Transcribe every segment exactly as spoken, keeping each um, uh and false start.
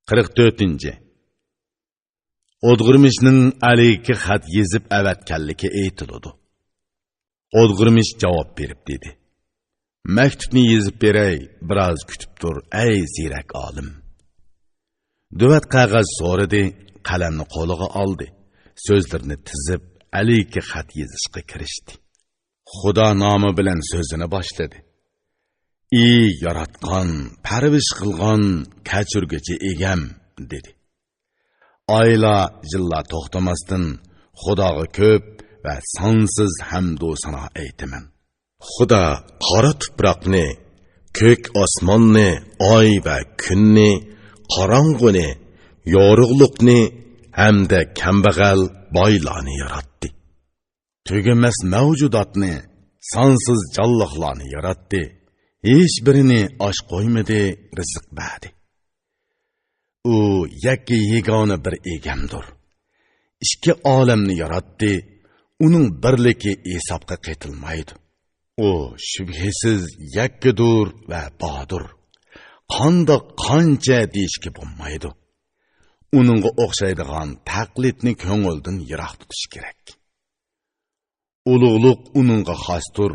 قىرىق تۆتىنچى. ئودغۇرمىشنىڭ ئەلىگە خەت يېزىپ ئەۋەتكەنلىكى ئېيتىلىدۇ. ئودغۇرمىش جاۋاب بېرىپ دېدى: «مەكتۇپنى يېزىپ بېرەي، بىراز كۈتۈپ تۇر، ئەي زېرەك ئالىم.» دۆۋەت قەغەز سورىدى، قەلەمنى قولىغا ئالدى، سۆزلىرىنى تىزىپ، ئەلىگە خەت يېزىشقا كىرىشتى. خۇدا نامى بىلەن سۆزىنى باشلىدى. «ئى ياراتقان، پەرۋىش قىلغان، كەچۈرگۈچى ئىگەم» دېدى. ئايلار، يىللار توختىماستىن خۇداغا كۆپ ۋە سانسىز ھەمدۇ سانا ئېيتىمەن. خۇدا قارا تۇپراقنى، كۆك ئاسماننى، ئاي ۋە كۈننى، قاراڭغۇنى، يورۇقلۇقنى ھەمدە كەمبەغەل بايلارنى ياراتتى. تۈگىمەس مەۋجۇداتنى، سانسىز جانلىقلارنى ياراتتى. ھېچ بىرىنى ئاچ قويمىدى، رىزىق بەردى. ئۇ يەككە يېگانە بىر ئىگەمدۇر. ئىككى ئالەمنى ياراتتى. ئۇنىڭ بىرلىكى ھېسابقا قېتىلمايدۇ. ئۇ شۈبھىسىز يەككىدۇر ۋە باردۇر. قانداق، قانچە دېيىشكە بولمايدۇ. ئۇنىڭغا ئوخشايدىغان تەقلىدنى كۆڭۈلدىن يىراق تۇتۇش كېرەك. ئۇلۇغلۇق ئۇنىڭغا خاستۇر،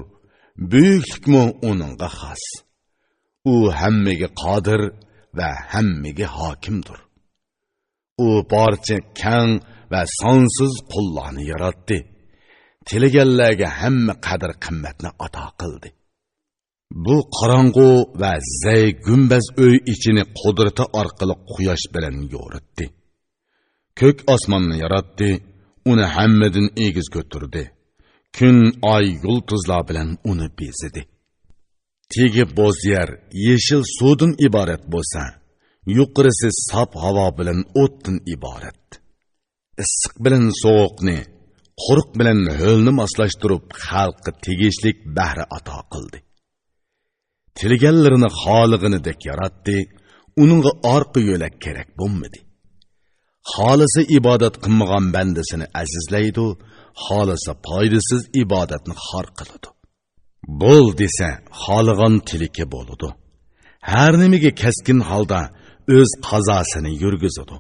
بۈيۈكلۈكمۇ ئۇنىڭغا خاس. ئۇ ھەممىگە قادىر ۋە ھەممىگە ھاكىمدۇر. ئۇ بارچە كەڭ ۋە سانسىز قۇللارنى ياراتتى. تىلىگەنلەرگە ھەممە قەدىر-قىممەتنى ئاتا قىلدى. بۇ قاراڭغۇ ۋە زەي گۈمبەز ئۆي ئىچىنى قۇدرىتى ئارقىلىق قۇياش بىلەن يورۇتتى. كۆك ئاسماننى ياراتتى، ئۇنى ھەممىدىن ئېگىز كۆتۈردى. كۈن، ئاي، يۇلتۇزلار بىلەن ئۇنى بېزىدى. تېگى بوز يەر يېشىل سۇدىن ئىبارەت بولسا، يۇقىرىسى ساپ ھاۋا بىلەن ئوتتىن ئىبارەت. ئىسسىق بىلەن سوغۇقنى، قۇرۇق بىلەن ھۆلنى ماسلاشتۇرۇپ، خەلققە تېگىشلىك بەھرە ئاتا قىلدى. تىلىگەنلىرىنى خالىغىنىدەك ياراتتى، ئۇنىڭغا ئارقا يۆلەك كېرەك بولمىدى. خالىسا ئىبادەت قىلمىغان بەندىسىنى ئەزىزلەيدۇ، خالىسا پايدىسىز ئىبادەتنى خار قىلىدۇ. بول دېسە، خالىغان تىلىكى بولىدۇ. ھەر نېمىگە كەسكىن ھالدا ئۆز قازاسىنى يۈرگۈزىدۇ.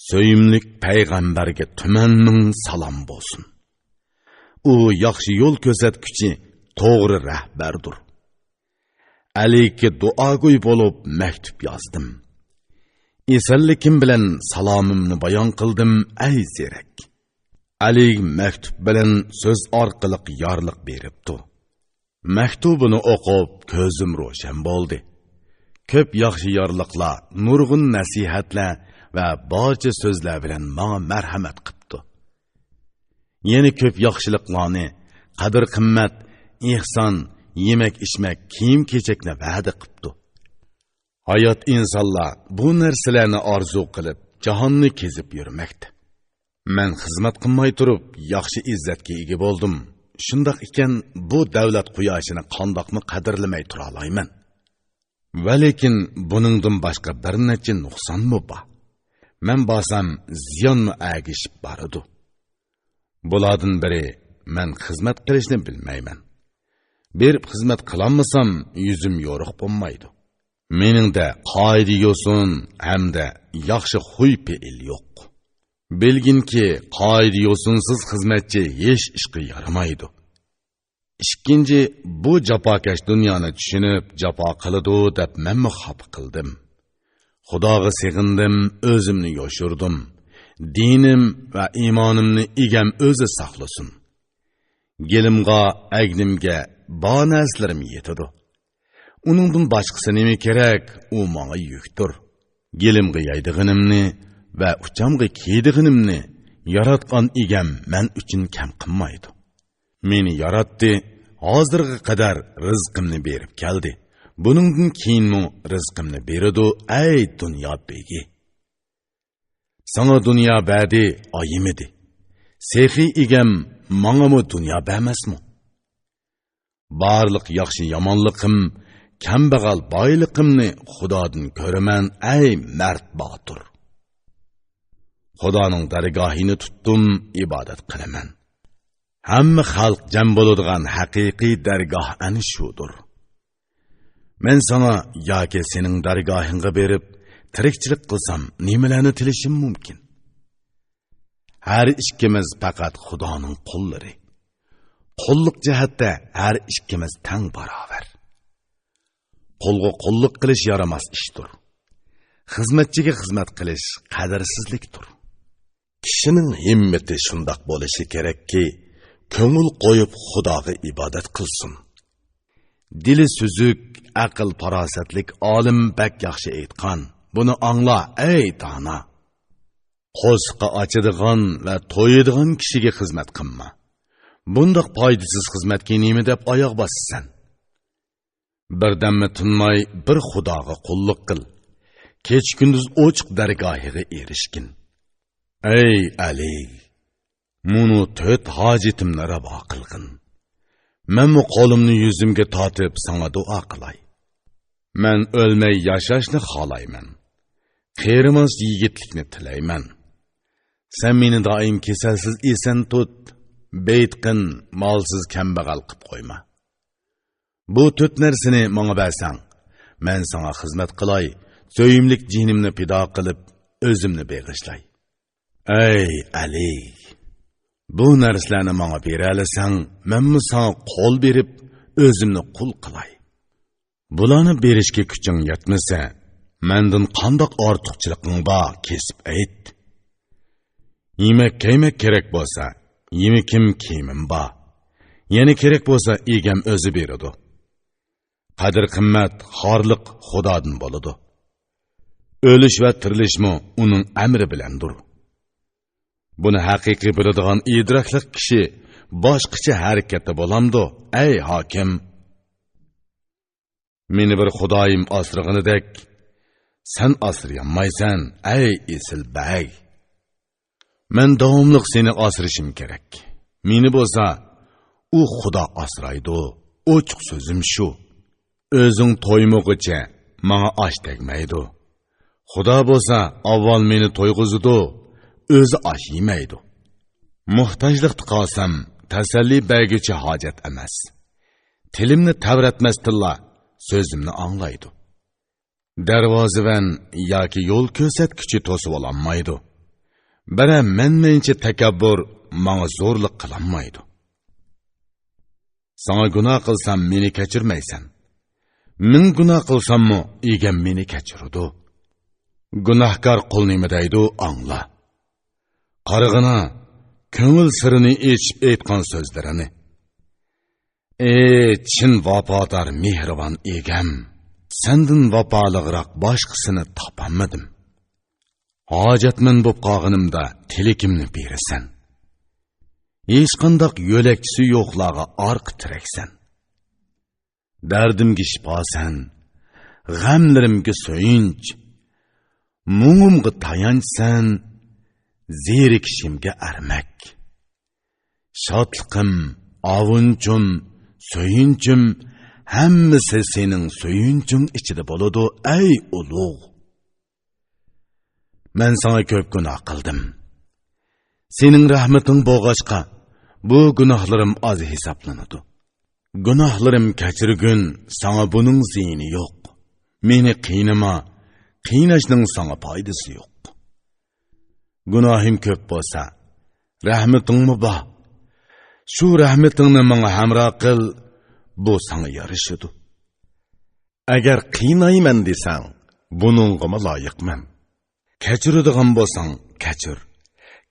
سۆيۈملۈك پەيغەمبەرگە تۈمەن مىڭ سالام بولسۇن. ئۇ ياخشى يول كۆرسەتكۈچى، توغرا رەھبەردۇر. ئەلىگە دۇئاگوي بولۇپ مەكتۇپ يازدىم. ئېسەنلىكىم بىلەن سالامىمنى بايان قىلدىم، ئەي زېرەك. ئەلى مەكتۇپ بىلەن سۆز ئارقىلىق يارلىق بېرىپتۇ. مەكتۇبىنى ئوقۇپ، كۆزۈم روشەن بولدى. كۆپ ياخشى يارلىقلار، نۇرغۇن نەسىھەتلەر ۋە بارچە سۆزلەر بىلەن ماڭا مەرھەمەت قىپتۇ. يەنە كۆپ ياخشىلىقلارنى، قەدىر-قىممەت، ئېھسان، يېمەك-ئىچمەك، كىيىم-كېچەكنى ۋەدە قىپتۇ. ھايات ئىنسانلار بۇ نەرسىلەرنى ئارزۇ قىلىپ، جاھاننى كېزىپ يۈرمەكتە. مەن خىزمەت قىلماي تۇرۇپ، ياخشى ئىززەتكە ئىگە بولدۇم. شۇنداق ئىكەن، بۇ دەۋلەت قۇياشىنى قانداقمۇ قەدىرلىمەي تۇرالايمەن؟ ۋەلىكىن بۇنىڭدىن باشقا بىر نەچچە نۇقسانمۇ بار. مەن بارسام، زىيانمۇ ئەگىشىپ بارىدۇ. بۇلاردىن بىرى، مەن خىزمەت قىلىشنى بىلمەيمەن. بېرىپ خىزمەت قىلالمىسام، يۈزۈم يورۇق بولمايدۇ. مېنىڭدە قائىدە-يوسۇن ھەمدە ياخشى خۇي-پېئىل يوق. بىلگىنكى، قائىدە-يوسۇنسىز خىزمەتچى ھېچ ئىشقا يارىمايدۇ. ئىككىنچى، بۇ جاپاكەش دۇنيانى چۈشىنىپ، جاپا قىلىدۇ دەپ مەنمۇ خاپا قىلدىم. خۇداغا سېغىندىم، ئۆزۈمنى يوشۇردۇم. دىنىم ۋە ئىمانىمنى ئىگەم ئۆزى ساقلىسۇن. گېلىمغا، ئەگنىمگە بار نەرسىلىرىم يېتىدۇ. ئۇنىڭدىن باشقىسى نېمە كېرەك؟ ئۇ ماڭا يۈكتۇر. گېلىمغا يەيدىغىنىمنى ۋە ئۇچامغا كىيىدىغىنىمنى ياراتقان ئىگەم مەن ئۈچۈن كەم قىلمايدۇ. مېنى ياراتتى، ھازىرغا قەدەر رىزقىمنى بېرىپ كەلدى. بۇنىڭدىن كېيىنمۇ رىزقىمنى بېرىدۇ، ئەي دۇنيا بېگى! ساڭا دۇنيا بەردى، ئايىمىدى. سېخىي ئىگەم ماڭىمۇ دۇنيا بەرمەسمۇ؟ بارلىق ياخشى-يامانلىقىم، كەمبەغەل بايلىقىمنى خۇدادىن كۆرىمەن، ئەي مەرد باتۇر! خۇدانىڭ دەرگاھىنى تۇتتۇم، ئىبادەت قىلىمەن. ھەممە خەلق جەم بولىدىغان ھەقىقىي دەرگاھ ئەنە شۇدۇر. مەن ساڭا ياكى سېنىڭ دەرگاھىڭغا بېرىپ، تىرىكچىلىك قىلسام، نېمىلەرنى تىلىشىم مۇمكىن؟ ھەر ئىككىمىز پەقەت خۇدانىڭ قۇللىرى. قۇللۇق جەھەتتە ھەر ئىككىمىز تەڭ باراۋەر. قۇلغا قۇللۇق قىلىش يارىماس ئىشتۇر. خىزمەتچىگە خىزمەت قىلىش قەدىرسىزلىكتۇر. كىشىنىڭ ھىممىتى شۇنداق بولۇشى كېرەككى، كۆڭۈل قويۇپ خۇداغا ئىبادەت قىلسۇن. دىلى سۈزۈك، ئەقىل-پاراسەتلىك ئالىم بەك ياخشى ئېيتقان، بۇنى ئاڭلا، ئەي دانا! قورسىقى ئاچىدىغان ۋە تويىدىغان كىشىگە خىزمەت قىلما. بۇنداق پايدىسىز خىزمەتكە نېمە دەپ ئاياغ باسىسەن؟ بىردەممۇ تىنماي بىر خۇداغا قۇللۇق قىل. كېچە-كۈندۈز ئوچۇق دەرگاھىغا ئېرىشكىن. ئەي ئەلى! مۇنۇ تۆت ھاجىتىمنى راۋا قىلغىن. مەنمۇ قولۇمنى يۈزۈمگە تارتىپ ساڭا دۇئا قىلاي. مەن ئۆلمەي ياشاشنى خالايمەن. قېرىماس يىگىتلىكنى تىلەيمەن. سەن مېنى دائىم كېسەلسىز ئېسەن تۇت، بېيىتقىن، مالسىز كەمبەغەل قىپ قويما. بۇ تۆت نەرسىنى ماڭا بەرسەڭ، مەن ساڭا خىزمەت قىلاي، سۆيۈملۈك جېنىمنى پىدا قىلىپ، ئۆزۈمنى بېغىشلاي. ئەي ئەلى! بۇ نەرسىلەرنى ماڭا بېرەلىسەڭ، مەنمۇ ساڭا قول بېرىپ، ئۆزۈمنى قۇل قىلاي. بۇلارنى بېرىشكە كۈچۈڭ يەتمىسە، مەندىن قانداق ئارتۇقچىلىقىڭ بار، كېسىپ ئېيت. يېمەك-كىيمەك كېرەك بولسا، يېمىكىم، كىيىمىم بار. يەنە كېرەك بولسا، ئىگەم ئۆزى بېرىدۇ. قەدىر-قىممەت، خارلىق خۇدادىن بولىدۇ. ئۆلۈش ۋە تىرىلىشمۇ ئۇنىڭ ئەمرى بىلەندۇر. بۇنى ھەقىقىي بىلىدىغان ئىدراكلىق كىشى باشقىچە ھەرىكەتتە بولامدۇ، ئەي ھاكىم؟ مېنى بىر خۇدايىم ئاسرىغىنىدەك، سەن ئاسرىيالمايسەن، ئەي ئېسىل بەگ. مەن داۋاملىق سېنى ئاسرىشىم كېرەك. مېنى بولسا ئۇ خۇدا ئاسرايدۇ. ئوچۇق سۆزۈم شۇ. ئۆزۈڭ تويمىغۇچە ماڭا ئاش تەگمەيدۇ. خۇدا بولسا ئاۋۋال مېنى تويغۇزىدۇ، ئۆزى ئاش يېمەيدۇ. موھتاجلىقتا قالسام، تەسەللى بەرگۈچى ھاجەت ئەمەس. تىلىمنى تەۋرەتمەستىنلا سۆزۈمنى ئاڭلايدۇ. دەرۋازىۋەن ياكى يول كۆرسەتكۈچى توسۇۋالالمايدۇ. بىرەر مەنمەنچى تەكەببۇر ماڭا زورلۇق قىلالمايدۇ. ساڭا گۇناھ قىلسام، مېنى كەچۈرمەيسەن. مىڭ گۇناھ قىلساممۇ، ئىگەم مېنى كەچۈرىدۇ. گۇناھكار قۇل نېمە دەيدۇ، ئاڭلا. قارىغىنا، كۆڭۈل سىرىنى ئېچىپ ئېيتقان سۆزلىرىنى. ئى، چىن ۋاپادار، مېھرىبان ئىگەم! سەندىن ۋاپالىقراق باشقىسىنى تاپالمىدىم. ھاجەتمەن بوپ قالغىنىمدا تىلىكىمنى بېرىسەن. ھېچقانداق يۆلەكچىسى يوقلارغا ئارقا تىرەكسەن. دەردىمگە شىپاسەن، غەملىرىمگە سۆيۈنچ، مۇڭۇمغا تايانچسەن، زېرىكىشىمگە ئەرمەك. شادلىقىم، ئاۋۇنچۇم، سۆيۈنچۈم، ھەممىسى سېنىڭ سۆيۈنچۈڭ ئىچىدە بولىدۇ، ئەي ئۇلۇغ! مەن ساڭا كۆپ گۇناھ قىلدىم. سېنىڭ رەھمىتىڭ بولغاچقا، بۇ گۇناھلىرىم ئاز ھېسابلىنىدۇ. گۇناھلىرىم كەچۈرگىن، ساڭا بۇنىڭ زىيىنى يوق. مېنى قىينىما، قىيناشنىڭ ساڭا پايدىسى يوق. گۇناھىم كۆپ بولسا، رەھمىتىڭمۇ بار. شۇ رەھمىتىڭنى ماڭا ھەمراھ قىل، بۇ ساڭا يارىشىدۇ. ئەگەر قىينايمەن دېسەڭ، بۇنىڭغىمۇ لايىقمەن. كەچۈرىدىغان بولساڭ، كەچۈر.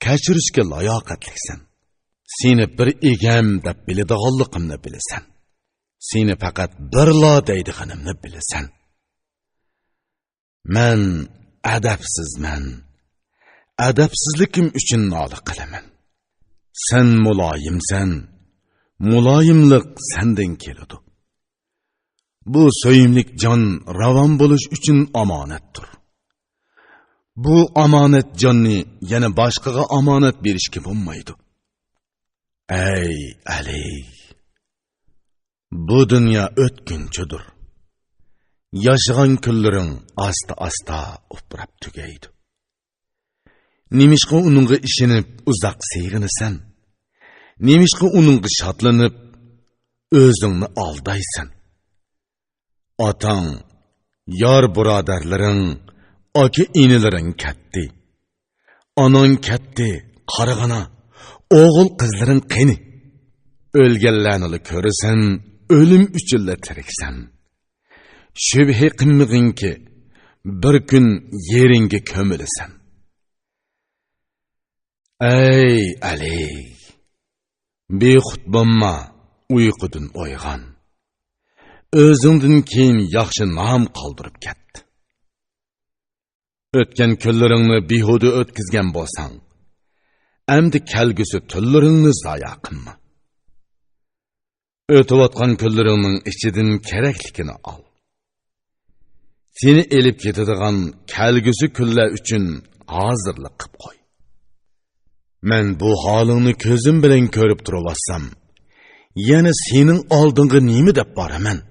كەچۈرۈشكە لاياقەتلىكسەن. سېنى بىر ئىگەم دەپ بىلىدىغانلىقىمنى بىلىسەن. سېنى پەقەت بىرلا دەيدىغىنىمنى بىلىسەن. مەن ئەدەپسىزمەن. ئەدەپسىزلىكىم ئۈچۈن نالە قىلىمەن. سەن مۇلايىمسەن. مۇلايىملىق سەندىن كېلىدۇ. بۇ سۆيۈملۈك جان راۋان بولۇش ئۈچۈن ئامانەتتۇر. بۇ ئامانەت جاننى يەنە باشقىغا ئامانەت بېرىشكە بولمايدۇ. ئەي ئەلى! بۇ دۇنيا ئۆتكۈنچىدۇر. ياشىغان كۈنلىرىڭ ئاستا-ئاستا ئۇپراپ تۈگەيدۇ. نېمىشقا ئۇنىڭغا ئىشىنىپ ئۇزاق سېغىنىسەن؟ نېمىشقا ئۇنىڭغا شادلىنىپ ئۆزۈڭنى ئالدايسەن؟ ئاتاڭ، يار بۇرادەرلىرىڭ، ئاكا-ئىنىلىرىڭ كەتتى. ئاناڭ كەتتى، قارىغىنا، ئوغۇل-قىزلىرىڭ قېنى؟ ئۆلگەنلەرنىلا كۆرىسەن، ئۆلۈم ئۈچۈنلا تىرىكسەن. شۈبھە قىلمىغىنكى، بىر كۈن يېرىڭگە كۆمۈلىسەن. ئەي ئەلى! بىخۇد بولما، ئۇيقۇدىن ئويغان. ئۆزۈڭدىن كېيىن ياخشى نام قالدۇرۇپ كەت. ئۆتكەن كۈنلىرىڭنى بىھۇدە ئۆتكۈزگەن بولساڭ، ئەمدى كەلگۈسى تۈنلىرىڭنى زايا قىلما. ئۆتۈۋاتقان كۈنلىرىڭنىڭ ئىچىدىن كېرەكلىكىنى ئال. سېنى ئېلىپ كېتىدىغان كەلگۈسى كۈنلەر ئۈچۈن ھازىرلىق قىپ قوي. مەن بۇ ھالىڭنى كۆزۈم بىلەن كۆرۈپ تۇرۇۋاتسام، يەنە سېنىڭ ئالدىڭغا نېمە دەپ بارىمەن؟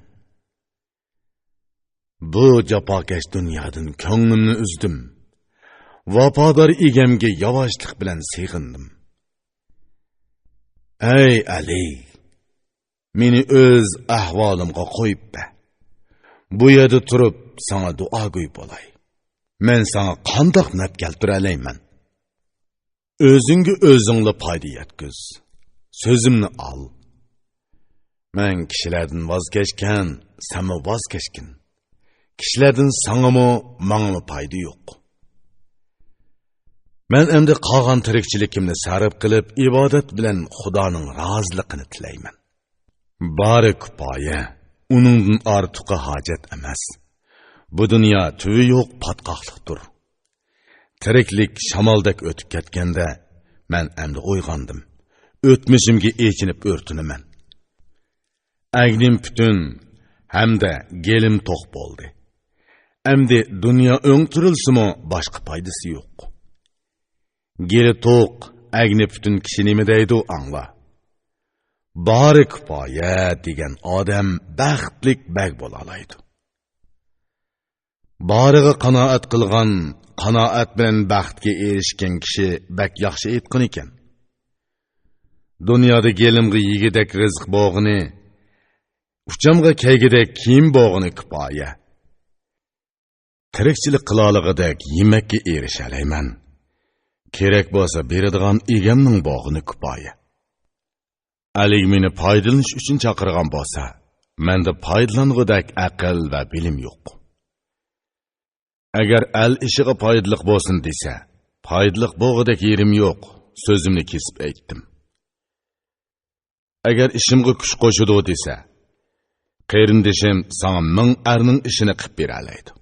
بۇ جاپاكەش دۇنيادىن كۆڭلۈمنى ئۈزدۈم. ۋاپادار ئىگەمگە ياۋاشلىق بىلەن سېغىندىم. ئەي ئەلى! مېنى ئۆز ئەھۋالىمغا قويۇپ بەر. بۇ يەردە تۇرۇپ ساڭا دۇئاگوي بولاي. مەن ساڭا قانداق نەپ كەلتۈرەلەيمەن؟ ئۆزۈڭگە ئۆزۈڭلا پايدا يەتكۈز. سۆزۈمنى ئال. مەن كىشىلەردىن ۋاز كەچكەن، سەنمۇ ۋاز كەچكىن. كىشىلەردىن ساڭىمۇ، ماڭىمۇ پايدا يوق. مەن ئەمدى قالغان تىرىكچىلىكىمنى سەرپ قىلىپ، ئىبادەت بىلەن خۇدانىڭ رازىلىقىنى تىلەيمەن. بارى كۇپايە، ئۇنىڭدىن ئارتۇقى ھاجەت ئەمەس. بۇ دۇنيا تۈۋى يوق پاتقاقلىقتۇر. تىرىكلىك شامالدەك ئۆتۈپ كەتكەندە، مەن ئەمدى ئويغاندىم. ئۆتمۈشۈمگە ئېچىنىپ ئۆرتىنىمەن. ئەگنىم پۈتۈن ھەمدە گېلىم توق بولدى. ئەمدى دۇنيا ئۆڭتۈرۈلسىمۇ باشقا پايدىسى يوق. گېلى توق، ئەگنى پۈتۈن كىشى نېمە دەيدۇ، ئاڭلا. بارى كۇپايە دېگەن ئادەم بەختلىك بەگ بولالايدۇ. بارىغا قانائەت قىلغان، قانائەت بىلەن بەختكە ئېرىشكەن كىشى بەك ياخشى ئېيتقىنىكەن. دۇنيادا گېلىمغا يېگۈدەك رىزىق بولغىنى، ئۇچامغا كەيگۈدەك كىيىم بولغىنى كۇپايە. تىرىكچىلىك قىلالىغۇدەك يېمەككە ئېرىشەلەيمەن. كېرەك بولسا بېرىدىغان ئىگەمنىڭ بولغىنى كۇپايە. ئەلىگ مېنى پايدىلىنىش ئۈچۈن چاقىرغان بولسا، مەندە پايدىلانغۇدەك ئەقىل ۋە بىلىم يوق. ئەگەر ئەل ئىشىغا پايدىلىق بولسۇن دېسە، پايدىلىق بولغۇدەك يېرىم يوق، سۆزۈمنى كېسىپ ئېيتتىم. ئەگەر ئىشىمغا كۈچ قوشىدۇ دېسە، قېرىندىشىم ساڭا مىڭ ئەرنىڭ ئىشىنى قىپ بېرەلەيدۇ.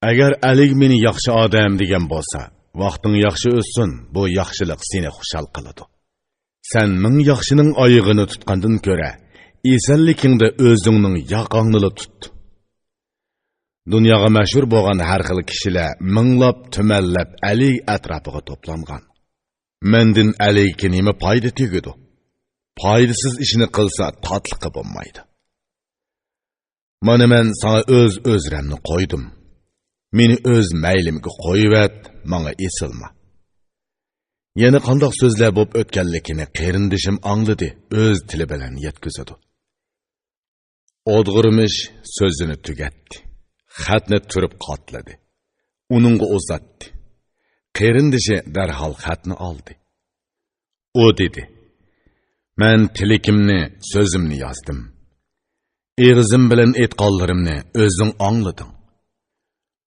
ئەگەر ئەلىگ مېنى ياخشى ئادەم دېگەن بولسا، ۋاقتىڭ ياخشى ئۆتسۇن، بۇ ياخشىلىق سېنى خۇشال قىلىدۇ. سەن مىڭ ياخشىنىڭ ئايىغىنى تۇتقاندىن كۆرە، ئېسەنلىكىڭدە ئۆزۈڭنىڭ ياقاڭنىلا تۇت. دۇنياغا مەشھۇر بولغان ھەر خىل كىشىلەر مىڭلاپ، تۈمەنلەپ ئەلىگ ئەتراپىغا توپلانغان. مەندىن ئەلىگكە نېمە پايدا تېگىدۇ؟ پايدىسىز ئىشنى قىلسا تاتلىقى بولمايدۇ. مانا مەن ساڭا ئۆز ئۆزرەمنى قويدۇم. مېنى ئۆز مەيلىمگە قويۇۋەت، ماڭا ئېسىلما. يەنە قانداق سۆزلەر بولۇپ ئۆتكەنلىكىنى قېرىندىشىم ئاڭلىدى، ئۆز تىلى بىلەن يەتكۈزىدۇ. ئودغۇرمىش سۆزىنى تۈگەتتى. خەتنى تۈرۈپ قاتلىدى. ئۇنىڭغا ئۇزاتتى. قېرىندىشى دەرھال خەتنى ئالدى. ئۇ دېدى: «مەن تىلىكىمنى، سۆزۈمنى يازدىم. ئېغىزىم بىلەن ئېيتقانلىرىمنى ئۆزۈڭ ئاڭلىدىڭ.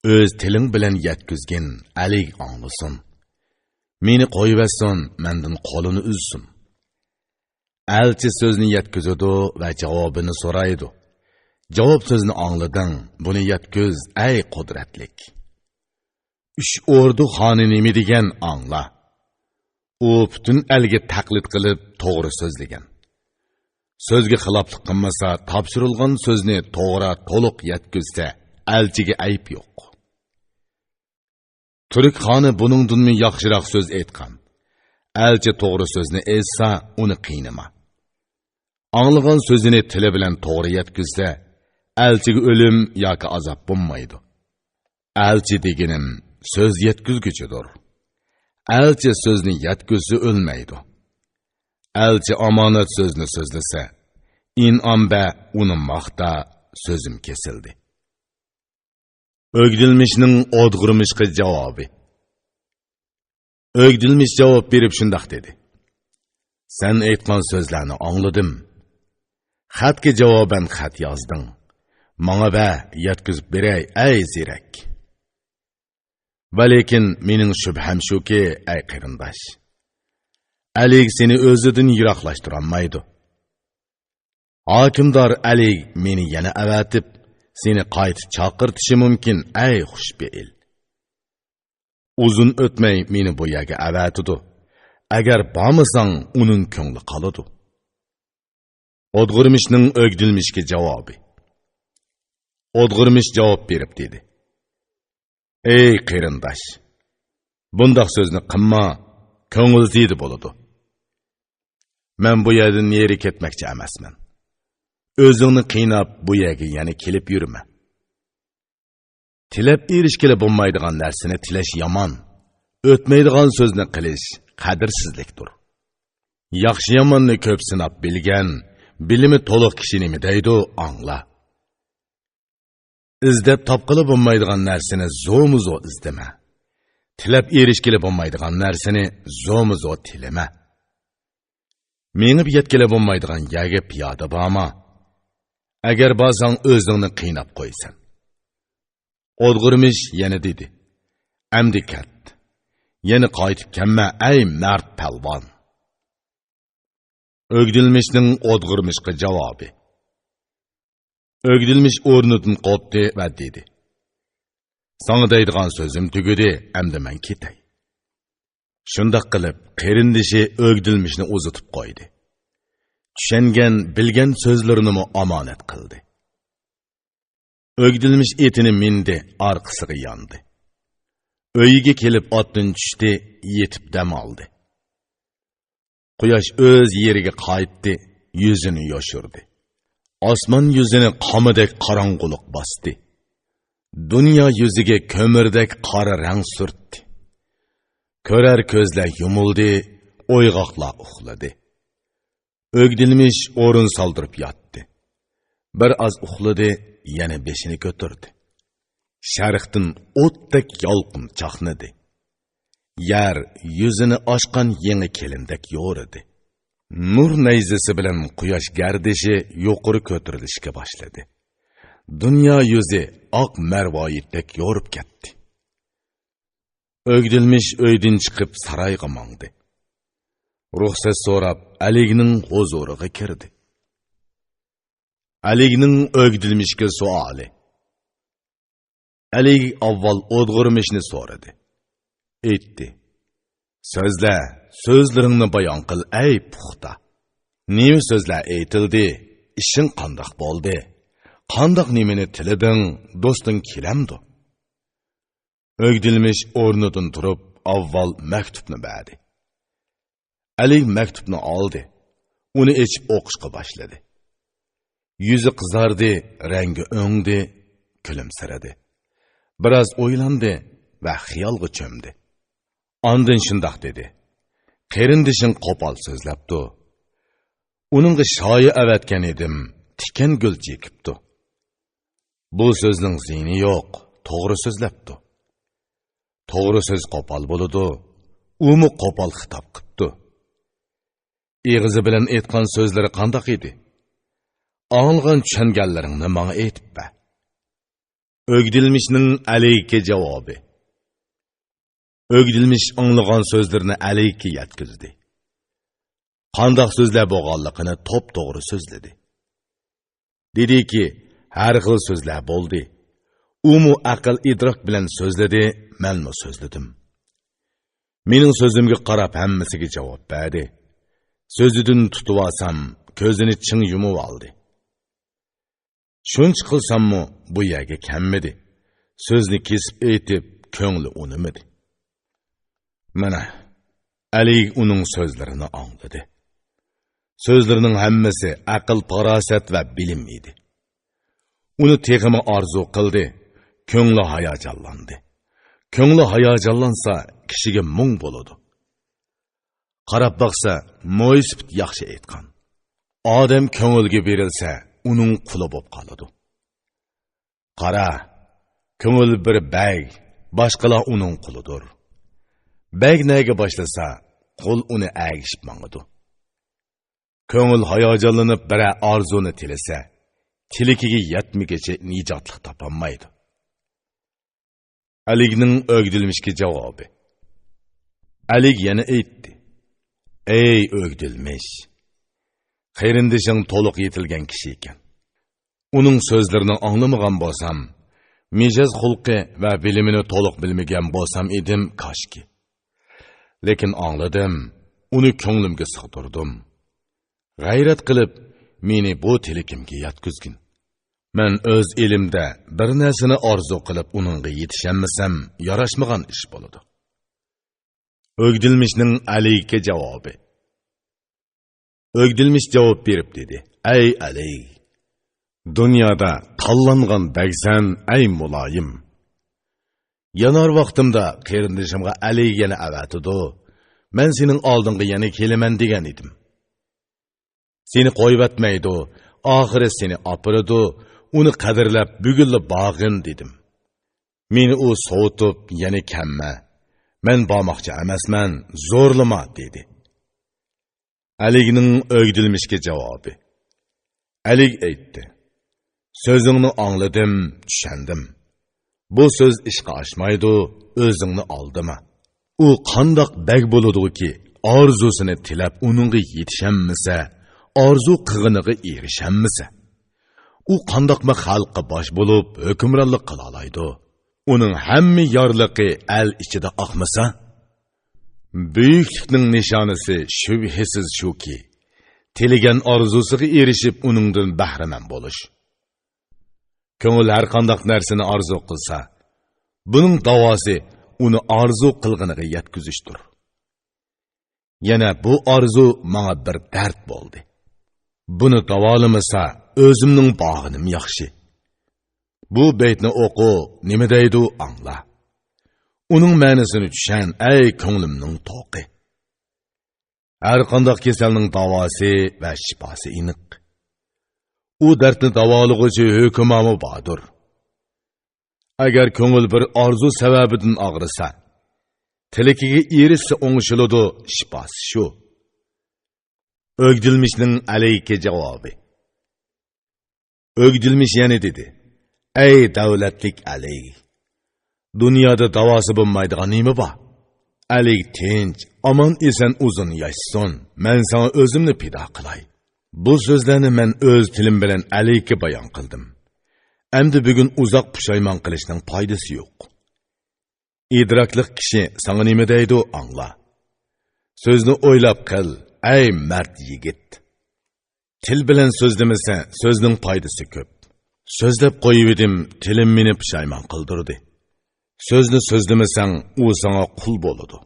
ئۆز تىلىڭ بىلەن يەتكۈزگىن، ئەلىگ ئاڭلىسۇن. مېنى قويۇۋەتسۇن، مەندىن قولىنى ئۈزسۇن.» ئەلچى سۆزنى يەتكۈزىدۇ ۋە جاۋابىنى سورايدۇ. جاۋاب سۆزنى ئاڭلىدىڭ، بۇنى يەتكۈز، ئەي قۇدرەتلىك. ئۈچ ئوردۇ خانى نېمە دېگەن، ئاڭلا. ئۇ پۈتۈن ئەلگە تەقلىد قىلىپ، توغرا سۆزلىگەن. سۆزگە خىلاپلىق قىلمىسا، تاپشۇرۇلغان سۆزنى توغرا، تولۇق يەتكۈزسە، ئەلچىگە ئەيىب يوق. تۈرك خانى بۇنىڭدىنمۇ ياخشىراق سۆز ئېيتقان. ئەلچى توغرا سۆزنى ئېيتسا، ئۇنى قىينىما. ئاڭلىغان سۆزىنى تىلى بىلەن توغرا يەتكۈزسە، ئەلچىگە ئۆلۈم ياكى ئازاب بولمايدۇ. ئەلچى دېگىنىم سۆز يەتكۈزگۈچىدۇر. ئەلچى سۆزنى يەتكۈزسە ئۆلمەيدۇ. ئەلچى ئامانەت سۆزنى سۆزلىسە، ئىنئام بەر، ئۇنى ماختا، سۆزۈم كېسىلدى. ئۆگدۈلمىشنىڭ ئودغۇرمىشقا جاۋابى. ئۆگدۈلمىش جاۋاب بېرىپ شۇنداق دېدى: سەن ئېيتقان سۆزلەرنى ئاڭلىدىم. خەتكە جاۋابەن خەت يازدىڭ. ماڭا بە، يەتكۈزۈپ بېرەي، ئەي زېرەك. ۋەلىكىن مېنىڭ شۈبھەم شۇكى، ئەي قېرىنداش، ئەلىگ سېنى ئۆزىدىن يىراقلاشتۇرالمايدۇ. ھاكىمدار ئەلىگ مېنى يەنە ئەۋەتىپ، سېنى قايتا چاقىرتىشى مۇمكىن، ئەي خۇشپېئىل. ئۇزۇن ئۆتمەي مېنى بۇ يەرگە ئەۋەتىدۇ. ئەگەر بارمىساڭ، ئۇنىڭ كۆڭلى قالىدۇ. ئودغۇرمىشنىڭ ئۆگدۈلمىشكە جاۋابى. ئودغۇرمىش جاۋاب بېرىپ دېدى: ئەي قېرىنداش، بۇنداق سۆزنى قىلما، كۆڭۈل زىيىدە بولىدۇ. مەن بۇ يەردىن نېرى كەتمەكچى ئەمەسمەن. ئۆزۈڭنى قىيناپ، بۇ يەرگە يەنە كېلىپ يۈرمە. تىلەپ ئېرىشكىلى بولمايدىغان نەرسىنى تىلەش يامان. ئۆتمەيدىغان سۆزنى قىلىش قەدىرسىزلىكتۇر. ياخشى-ياماننى كۆپ سىناپ بىلگەن، بىلىمى تولۇق كىشى نېمە دەيدۇ، ئاڭلا. ئىزدەپ تاپقىلى بولمايدىغان نەرسىنى زورمۇ زور ئىزدىمە. تىلەپ ئېرىشكىلى بولمايدىغان نەرسىنى زورمۇ زور تىلىمە. مېڭىپ يەتكىلى بولمايدىغان يەرگە پىيادە بارما. ئەگەر بارساڭ، ئۆزۈڭنى قىيناپ قويىسەن. ئودغۇرمىش يەنە دېدى: ئەمدى كەت. يەنە قايتىپ كەلمە، ئەي مەرد پەلۋان. ئۆگدۈلمىشنىڭ ئودغۇرمىشقا جاۋابى. ئۆگدۈلمىش ئورنىدىن قوپتى ۋە دېدى: ساڭا دەيدىغان سۆزۈم تۈگىدى، ئەمدى مەن كېتەي. شۇنداق قىلىپ، قېرىندىشى ئۆگدۈلمىشنى ئۇزىتىپ قويدى. چۈشەنگەن، بىلگەن سۆزلىرىنىمۇ ئامانەت قىلدى. ئۆگدۈلمىش ئېتىنى مىندى، ئارقىسىغا ياندى. ئۆيىگە كېلىپ ئاتتىن چۈشتى، يېتىپ دەم ئالدى. قۇياش ئۆز يېرىگە قايتتى، يۈزىنى يوشۇردى. ئاسمان يۈزىنى قامىدەك قاراڭغۇلۇق باستى. دۇنيا يۈزىگە كۆمۈردەك قارا رەڭ سۈرتتى. كۆرەر كۆزلەر يۇمۇلدى، ئويغاقلار ئۇخلىدى. ئۆگدۈلمىش ئورۇن سالدۇرۇپ ياتتى. بىر ئاز ئۇخلىدى، يەنە بېشىنى كۆتۈردى. شەرقتىن ئوتتەك يالقۇن چاقنىدى. يەر يۈزىنى ئاچقان يېڭى كېلىندەك يورىدى. نۇر نەيزىسى بىلەن قۇياش گەردىشى يۇقىرى كۆتۈرۈلۈشكە باشلىدى. دۇنيا يۈزى ئاق مەرۋايىتتەك يورۇپ كەتتى. ئۆگدۈلمىش ئۆيدىن چىقىپ سارايغا ماڭدى. رۇخسەت سوراپ، ئەلىگنىڭ ھۇزۇرىغا كىردى. ئەلىگنىڭ ئۆگدۈلمىشكە سوئالى. ئەلىگ ئاۋۋال ئودغۇرمىشنى سورىدى. ئېيتتى: سۆزلە، سۆزلىرىڭنى بايان قىل، ئەي پۇختا. نېمە سۆزلەر ئېيتىلدى؟ ئىشىڭ قانداق بولدى؟ قانداق نېمىنى تىلىدىڭ؟ دوستۇڭ كېلەمدۇ؟ ئۆگدۈلمىش ئورنىدىن تۇرۇپ، ئاۋۋال مەكتۇپنى بەردى. ئەلى مەكتۇپنى ئالدى. ئۇنى ئېچىپ ئوقۇشقا باشلىدى. يۈزى قىزاردى، رەڭگى ئۆڭدى، كۈلۈمسىرىدى. بىراز ئويلاندى ۋە خىيالغا چۆمدى. ئاندىن شۇنداق دېدى: قېرىندىشىڭ قوپال سۆزلەپتۇ. ئۇنىڭغا شايى ئەۋەتكەن ئىدىم، تىكەن گۈل چېكىپتۇ. بۇ سۆزنىڭ زىيىنى يوق، توغرا سۆزلەپتۇ. توغرا سۆز قوپال بولىدۇ، ئۇمۇ قوپال خىتاب قىپتۇ. ئېغىزى بىلەن ئېيتقان سۆزلىرى قانداق ئىدى؟ ئاڭلىغان، چۈشەنگەنلىرىڭنى ماڭا ئېيتىپ بەر. ئۆگدۈلمىشنىڭ ئەلىگە جاۋابى. ئۆگدۈلمىش ئاڭلىغان سۆزلىرىنى ئەلىگە يەتكۈزدى. قانداق سۆزلەر بولغانلىقىنى توپتوغرا سۆزلىدى. دېدىكى، ھەر خىل سۆزلەر بولدى. ئۇمۇ ئەقىل ئىدراك بىلەن سۆزلىدى، مەنمۇ سۆزلىدىم. مېنىڭ سۆزۈمگە قاراپ ھەممىسىگە جاۋاب بەردى. سۆزىدىن تۇتۇۋالسام، كۆزىنى چىڭ يۇمۇۋالدى. شۇنچە قىلساممۇ بۇ يەرگە كەلمىدى. سۆزنى كېسىپ ئېيتىپ، كۆڭلى ئۇنىمىدى. مانا، ئەلى ئۇنىڭ سۆزلىرىنى ئاڭلىدى. سۆزلىرىنىڭ ھەممىسى ئەقىل-پاراسەت ۋە بىلىم ئىدى. ئۇنى تېخىمۇ ئارزۇ قىلدى، كۆڭلى ھاياجانلاندى. كۆڭلى ھاياجانلانسا، كىشىگە مۇڭ بولىدۇ. قاراپ باقسا، مويسىپىت ياخشى ئېيتقان. ئادەم كۆڭۈلگە بېرىلسە، ئۇنىڭ قۇلى بولۇپ قالىدۇ. قارا، كۆڭۈل بىر بەگ، باشقىلار ئۇنىڭ قۇلىدۇر. بەگ نەگە باشلىسا، قۇل ئۇنى ئەگىشىپ ماڭىدۇ. كۆڭۈل ھاياجانلىنىپ بىرەر ئارزۇنى تىلىسە، تىلىكىگە يەتمىگىچە نىجاتلىق تاپالمايدۇ. ئەلىگنىڭ ئۆگدۈلمىشكە جاۋابى. ئەلىگ يەنە ئېيتتى: «ئەي ئۆگدۈلمىش! قېرىندىشىڭ تولۇق يېتىلگەن كىشى ئىكەن. ئۇنىڭ سۆزلىرىنى ئاڭلىمىغان بولسام، مىجەز خۇلقى ۋە بىلىمىنى تولۇق بىلمىگەن بولسام ئىدىم كاشكى. لېكىن ئاڭلىدىم، ئۇنى كۆڭلۈمگە سىغدۇردۇم. غەيرەت قىلىپ، مېنى بۇ تىلىكىمگە يەتكۈزگىن. مەن ئۆز ئېلىمدە بىر نەرسىنى ئارزۇ قىلىپ، ئۇنىڭغا يېتىشەلمىسەم، ياراشمىغان ئىش بولىدۇ.» ئۆگدۈلمىشنىڭ ئەلىگە جاۋابى. ئۆگدۈلمىش جاۋاب بېرىپ دېدى: «ئەي ئەلىگ! دۇنيادا تاللانغان بەگسەن، ئەي مۇلايىم! يانار ۋاقتىمدا قېرىندىشىمغا ئەلىگ يەنە ئەۋەتىدۇ، مەن سېنىڭ ئالدىڭغا يەنە كېلىمەن دېگەن ئىدىم. سېنى قويۇۋەتمەيدۇ، ئاخىرى سېنى ئاپىرىدۇ، ئۇنى قەدىرلەپ بۈگۈنلا بارغىن دېدىم. مېنى ئۇ سوۋۇتۇپ، يەنە كەممە، مەن بارماقچى ئەمەسمەن، زورلىما» دېدى. ئەلىگنىڭ ئۆگدۈلمىشكە جاۋابى. ئەلىگ ئېيتتى: «سۆزۈڭنى ئاڭلىدىم، چۈشەندىم. بۇ سۆز ئىشقا ئاشمايدۇ، ئۆزۈڭنى ئالدىما. ئۇ قانداق بەگ بولىدۇكى، ئارزۇسىنى تىلەپ ئۇنىڭغا يېتىشەلمىسە، ئارزۇ قىلغىنىغا ئېرىشەلمىسە؟ ئۇ قانداقمۇ خەلققە باش بولۇپ ھۆكۈمرانلىق قىلالايدۇ؟ ئۇنىڭ ھەممە يارلىقى ئەل ئىچىدە ئاقمىسا؟» بۈيۈكلۈكنىڭ نىشانىسى شۈبھىسىز شۇكى، تىلىگەن ئارزۇسىغا ئېرىشىپ، ئۇنىڭدىن بەھرىمەن بولۇش. كۆڭۈل ھەرقانداق نەرسىنى ئارزۇ قىلسا، بۇنىڭ داۋاسى ئۇنى ئارزۇ قىلغىنىغا يەتكۈزۈشتۇر. يەنە بۇ ئارزۇ ماڭا بىر دەرد بولدى. بۇنى داۋالىمىسا، ئۆزۈمنىڭ بارغىنىم ياخشى. بۇ بەيتنى ئوقۇ، نېمە دەيدۇ، ئاڭلا. ئۇنىڭ مەنىسىنى چۈشەن، ئەي كۆڭلۈمنىڭ توقى. ھەرقانداق كېسەلنىڭ داۋاسى ۋە شىپاسى ئېنىق. ئۇ دەردنى داۋالىغۇچى ھۆكۈمامۇ باردۇر. ئەگەر كۆڭۈل بىر ئارزۇ سەۋەبىدىن ئاغرىسا، تىلىكىگە ئېرىشسە ئوڭشىلىدۇ، شىپاسى شۇ. ئۆگدۈلمىشنىڭ ئەلىگە جاۋابى. ئۆگدۈلمىش يەنە دېدى: «ئەي دەۋلەتلىك ئەلىگ! دۇنيادا داۋاسى بولمايدىغان نېمە بار؟ ئەلىگ تىنچ، ئامان-ئېسەن ئۇزۇن ياشىسۇن، مەن ساڭا ئۆزۈمنى پىدا قىلاي.» بۇ سۆزلەرنى مەن ئۆز تىلىم بىلەن ئەلىگكە بايان قىلدىم. ئەمدى بۈگۈن ئۇزاق پۇشايمان قىلىشنىڭ پايدىسى يوق. ئىدراكلىق كىشى ساڭا نېمە دەيدۇ، ئاڭلا. سۆزنى ئويلاپ قىل، ئەي مەرد يىگىت! تىل بىلەن سۆزلىمىسە، سۆزنىڭ پايدىسى كۆپ. سۆزلەپ قويۇۋىدىم، تىلىم مېنى پۇشايمان قىلدۇردى. سۆزنى سۆزلىمىسەڭ، ئۇ ساڭا قۇل بولىدۇ.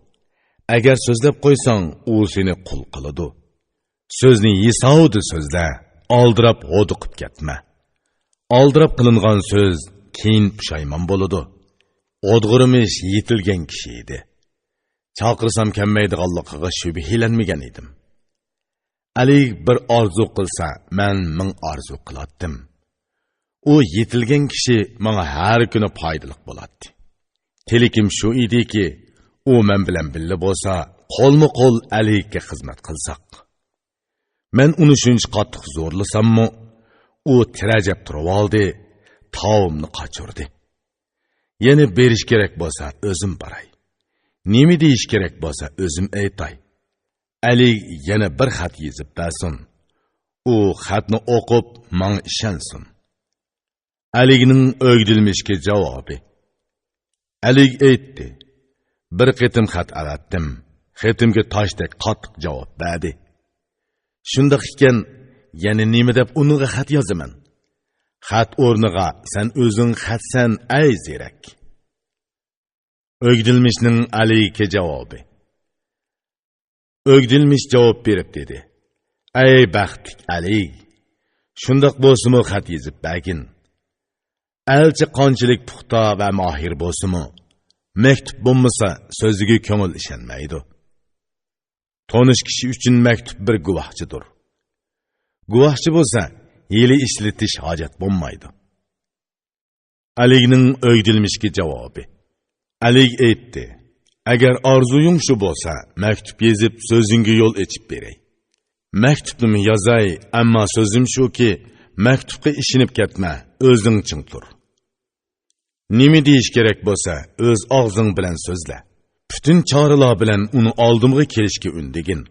ئەگەر سۆزلەپ قويساڭ، ئۇ سېنى قۇل قىلىدۇ. سۆزنى ھېسابىدا سۆزلە، ئالدىراپ ھودۇقۇپ كەتمە. ئالدىراپ قىلىنغان سۆز كېيىن پۇشايمان بولىدۇ. ئودغۇرمىش يېتىلگەن كىشى ئىدى. چاقىرسام كەلمەيدىغانلىقىغا شۈبھىلەنمىگەن ئىدىم. ئەلى بىر ئارزۇ قىلسا، مەن مىڭ ئارزۇ قىلاتتىم. ئۇ يېتىلگەن كىشى ماڭا ھەر كۈنى پايدىلىق بولاتتى. تىلىكىم شۇ ئىدىكى، ئۇ مەن بىلەن بىللە بولسا، قولمۇ قول ئەلىگە خىزمەت قىلساق. مەن ئۇنى شۇنچە قاتتىق زورلىساممۇ، ئۇ تىرەجەپ تۇرۇۋالدى، تاۋۇمنى قاچۇردى. يەنە بېرىش كېرەك بولسا، ئۆزۈم باراي. نېمە دېيىش كېرەك بولسا، ئۆزۈم ئېيتاي. ئەلى يەنە بىر خەت يېزىپ بەرسۇن. ئۇ خەتنى ئوقۇپ، ماڭا ئىشەنسۇن. ئەلىگنىڭ ئۆگدۈلمىشكە جاۋابى. ئەلىگ ئېيتتى: بىر قېتىم خەت ئەۋەتتىم. خېتىمگە تاشتەك قاتتىق جاۋاب بەردى. شۇنداق ئىكەن، يەنە نېمە دەپ ئۇنىڭغا خەت يازىمەن؟ خەت ئورنىغا سەن ئۆزۈڭ خەتسەن، ئەي زېرەك! ئۆگدۈلمىشنىڭ ئەلىگە جاۋابى. ئۆگدۈلمىش جاۋاب بېرىپ دېدى: ئەي بەختلىك ئەلى! شۇنداق بولسىمۇ خەت يېزىپ بەرگىن. ئەلچى قانچىلىك پۇختا ۋە ماھىر بولسىمۇ، مەكتۇپ بولمىسا سۆزىگە كۆڭۈل ئىشەنمەيدۇ. تونۇش كىشى ئۈچۈن مەكتۇپ بىر گۇۋاھچىدۇر. گۇۋاھچى بولسا ھىيلە ئىشلىتىش ھاجەت بولمايدۇ. ئەلىگنىڭ ئۆيدىلمىشكە جاۋابى. ئەلىگ ئېيتتى: «ئەگەر ئارزۇيۇڭ شۇ بولسا، مەكتۇپ يېزىپ، سۆزۈڭگە يول ئېچىپ بېرەي. مەكتۇپنىمۇ يازاي، ئەمما سۆزۈم شۇكى، مەكتۇپقا ئىشىنىپ كەتمە، ئۆزۈڭ چىڭ تۇر. نېمە دېيىش كېرەك بولسا، ئۆز ئاغزىڭ بىلەن سۆزلە. پۈتۈن چارىلار بىلەن ئۇنى ئالدىمغا كېلىشكە ئۈندىگىن.